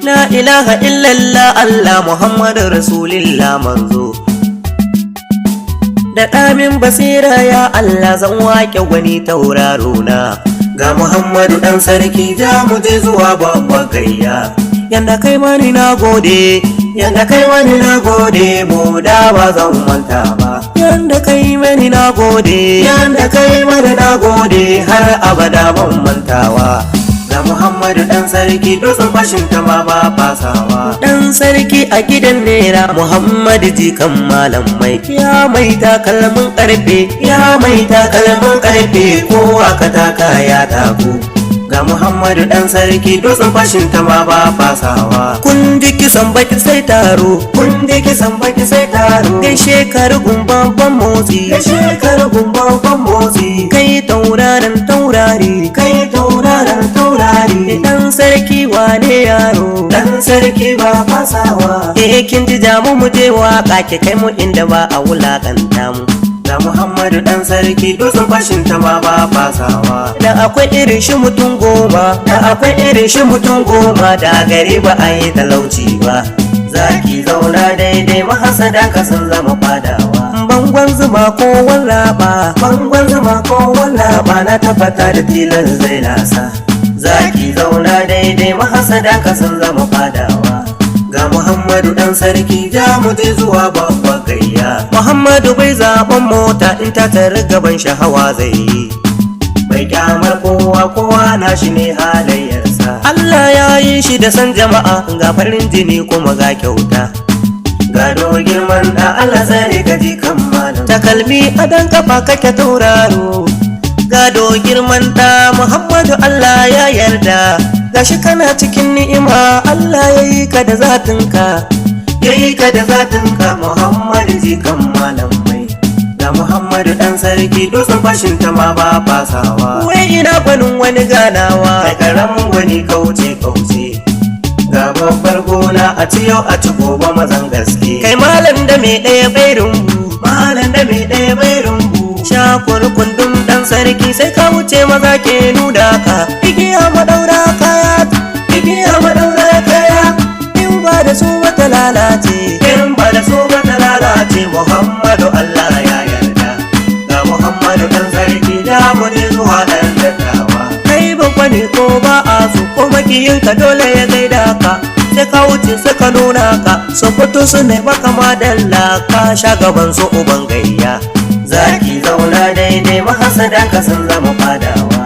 La ilaha illallah Allah Muhammadu Rasulillah manzo. Da ɗamin basira ya Allah zan wake wani tauraro na. Ga Muhammadu ɗan sarki ja mu je zuwa babbar gayya. Yanda kai mani na gode, Yanda kai mani na gode mu da ba zan manta ba. Yanda kai mani na gode, Yanda kai mani na gode har abada ban mantawa. Ga Muhammadu ɗan sarki dutsen fashin ta ma ba fasawa. Dan sarki a gidan nera Muhammadu jikan malam mai. Ya mai takalmin karfe, Ya mai takalmin karfe kowa ka taka ya taku. Ga Muhammadu ɗan sarki dutsen fashin ta ma ba fasawa. Kun ji kisan baki sai taro, Kun ji kisan baki sai taro. Gaishe ka rugun babban motsi, Gaishe ka rugun babban motsi. Kai tauraron taurari, Kai tauraron taurari. Dan sarki wane yaro. Dan sarki ba fasawa. Eh kin ji jamu mu je waka ki kai mu inda ba a wulakanta mu. Ga Muhammadu ɗan sarki dutsen fashin ta ma ba fasawa. Da akwai irin shi mutum 10, da akwai irin shi mutum 10 da gari ba a yi talauci ba. Zaki zauna daidai mahasada ka sun zama fadawa. Bangon zuma ko wallaba, Bangon zuma ko wallaba na tabbata da tilas zai lasa. Zaki zauna daidai mahasada ka sun zama fadawa. Ga Muhammadu ɗan sarki ja mu je zuwa babbar gayya. Muhammadu bai zaben mota in ta tare gaban shahawa zai yi. Bai kyamar kowa kowa na shi ne halayyarsa. Allah ya yi shi da san jama'a ga farin jini kuma ga kyauta. Gado girman da Allah zare gaji kan malam. Takalmi a dan kafa kake tauraro. Gado girman da Muhammadu Allah ya yarda. Gashi kana cikin ni'ima Allah ya yi ka da zatinka. Yayi ka da zatinka Muhammadu jikan malam mai. Ga Muhammadu ɗan sarki dutsen fashin ta ma ba fasawa. Wai ina gwanin wani ganawa. Kai karamin gwani kauce kauce. Ga babbar gona a ci yau a ci gobe mazan gaske. Kai malam da mai ɗaya bai rumbu. Malam da mai ɗaya bai rumbu. Shakur kundum dan sarki sai ka wuce maza ke nuna ka. Igiya madaura kaya, igiya madaura kaya. In ba da su wata lalace. In ba da su ba ta lalace Muhammadu Allah ya yarda. Ga Muhammadu ɗan sarki da mu je zuwa ɗan dattawa. Kai babba ne ko ba a so ko makiyinka dole ya gaida ka. Sai ka wuce suka nuna ka, su fito su ne maka madalla ka sha gaban su uban gayya. Zaki zauna daidai mahasada ka sun zama fadawa.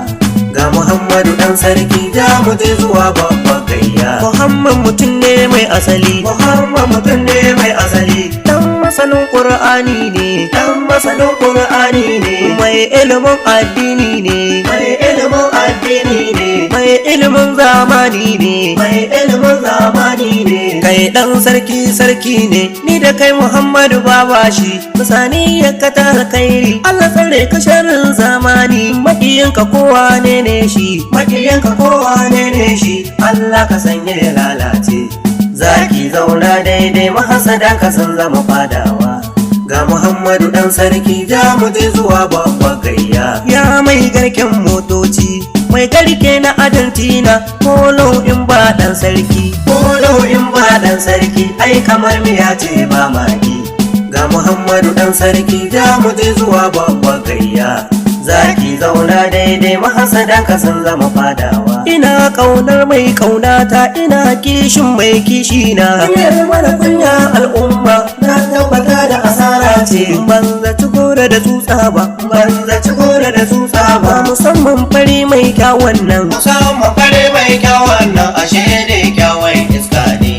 Ga Muhammadu ɗan sarki ja mu je zuwa babbar gayya. Muhammad mutum ne mai asali, Muhammad mutum ne mai asali. Dan masanin Qur'ani ne, Dan masanin Qur'ani ne. Mai ilimin addini ne, Mai ilimin addini ne. Mai ilimin zamani ne. Mai ilimin zamani ne. Kai dan sarki sarki ne, ni da kai Muhammadu baba shi, misani ya ka ta alkhairi, Allah tsare ka sharrin zamani, makiyinka kowa ne ne shi. Makiyanka kowa ne ne shi, Allah ka sanya ya lalace. Zaki zauna daidai mahasada ka sun zama fadawa. Ga Muhammadu ɗan sarki ja mu je zuwa babbar gayya. Ya mai garken motoci, mai garke na Argentina, polo in ba dan sarki. Polo in ba ɗan sarki ai kamar miya ce ba magi. Ga Muhammadu ɗan sarki ja mu je zuwa babbar gayya. Zaki zauna daidai mahasada ka sun zama fadawa. Ina kaunar mai kaunata, ina kishin mai kishina. Kunyar mara kunya al'umma na tabbata da asara ce. Ban zaci gora da tsutsa ba, Ban zaci gora da tsutsa ba ba. musamman fari mai kyawun nan. Musamman fare mai kyawun nan ashe ne kyawun iska ne.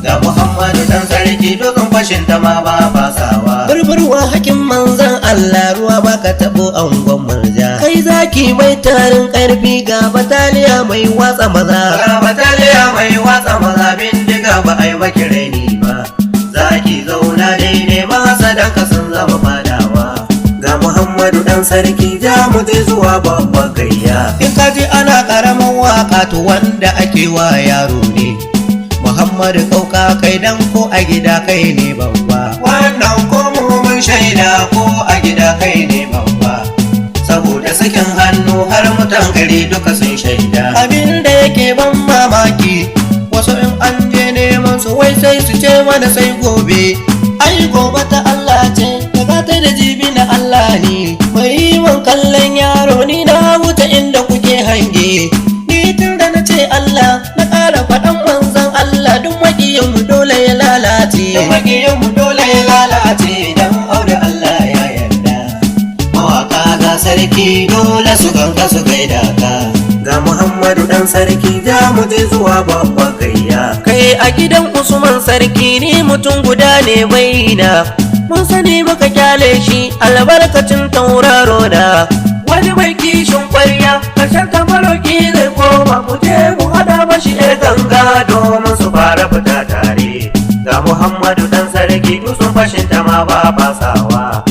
Ga Muhammadu ɗan sarki dutsen fashin ta ma ba fasawa. Burburwa hakin manzan Allah ruwa baka tabo angon murja. Kai zaki mai tarin karfi ga bataliya mai watsa maza. Ga bataliya mai watsa maza bindiga ba a yi maki raini ba. Zaki zauna daidai mahasadan ka sun zama fadawa. Ga Muhammadu ɗan sarki ja mu je zuwa babbar gayya. In ka ji ana karamin waka to wanda ake wa yaro ne. Muhammadu kauka kai dan ko a gida kai ne babba. Wannan ko mu mun shaida ko a gida kai ne babba. Saboda sakin hannu har mutan gari duka sun shaida. Abin da yake ban mamaki wasu in an mana sai gobe. Ai gobe ta Allah ce, da ta da jibi na Allah ne. Mai man kallon yaro, ni na wuce inda kuke hange. Ni tun da na ce Allah, na ƙara faɗan manzon Allah, duk maƙiyin mu dole ya lalace. Duk maƙiyin mu dole ya lalace, dan aure Allah ya yarda. Mawaka ga sarki, dole su ganka su gaida ka. Ga Muhammadu dan sarki, za mu je zuwa babban gayya. Kai, a gidan Usman sarki ni mutum guda ne baina. Mun sani muka kyale shi albarkacin tauraro na. Wani mai kishin kwarya, karshen kamaroki zai koma, mu je mu hada mashi yar ganga domin su fara fita tare. Ga Muhammadu dan sarki, dusun fashin ta ma ba fasawa.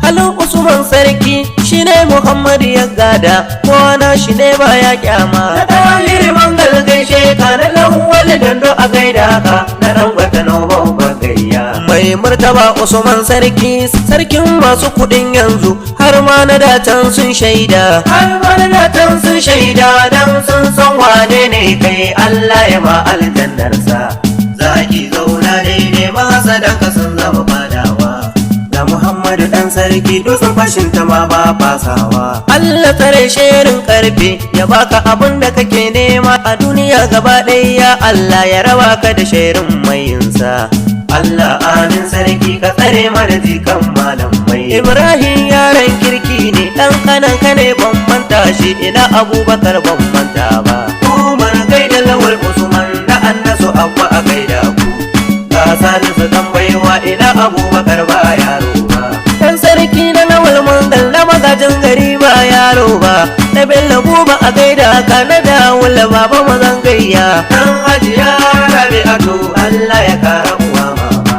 Halin Usman sarki shine Muhammadu ya gada, ko shi ne ba ya kyama. Na ɗahiri mangal gaishe ka, na lawali dando a gaida ka, na dan gwata noman bagayya. Mai martaba Usman sarki, sarkin masu kuɗin yanzu, har ma na datan sun shaida. Har ma na datan sun shaida, dan sun san wane ne kai, Allah ya ma aljannarsa. Zaki zauna daidai, mahasadanka sun zama fadawa. Ga Muhammadu dan sarki, dutsen fashin ta ma ba fasawa. Allah tsare shirin karfe, ya baka abun da kake nema a duniya gaba ɗaya, Allah ya raba ka da shirin mayinsa. Allah amin, sarki ka tsare mana jikan malamai. Ibrahim yaron kirki ne, ɗan kanan kane, ban manta shi, ina Abubakar, ban manta ba. Umar gaida Lawal Usman da Annasu Abba a gaida ku. Ga Salisu dan baiwa, ina Abubakar, ba yaro ba. Dan sarki na Lawal Mangal, na magajin gari, ba yaro ba. Na Bello Buba a gaida ka, na Dawula baba mazan gayya. Dan Hajiya Rabi'atu, Allah ya kara uwa mama.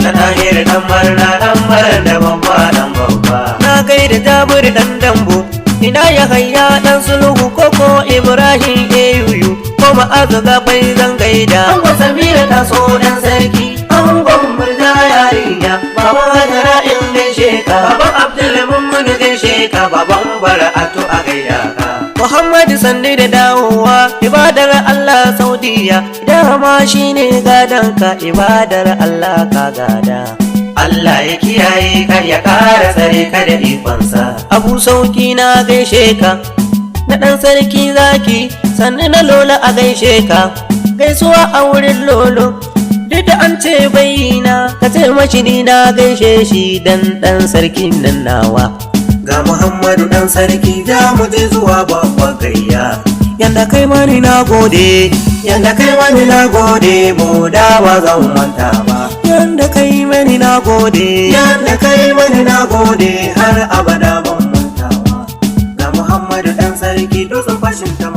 Na Tahir dan marna, dan marar da babba dan babba. Na gaida Jabir dan Dambo, ina ya hayya dan sulhu, koko Ibrahim Eyuyu ko Ma'azu bai zan gaida. Angon Samira ta so dan sarki, angon Murja yarinya, baban Hajara in gaishe ka, baban Abdul Mummun gaishe ka, baban Bara'atu a gaida ka. Muhammadu sanni da dawowa, ibadar Allah Saudiya, dama shine gadonka, ibadar Allah ka gada. Allah ya kiyaye ka, ya ƙara tsare ka da ikonsa. Abu sauki na gaishe ka, na ɗan sarki zaki, sannu na Lola a gaishe ka, gaisuwa a wurin Lolo. Duk da an ce bayyana, ka ce mashi ni na gaishe shi dan ɗan sarkin nan nawa. Ga Muhammadu dan sarki, za mu je zuwa babban gayya. Yanda kai mani na gode, Yanda kai mani na gode, mu da ba zan manta ba. Yanda kai mani na gode, Yanda kai mani na gode, har abada ban mantawa. Ga Muhammadu dan sarki, dutsen fashin ta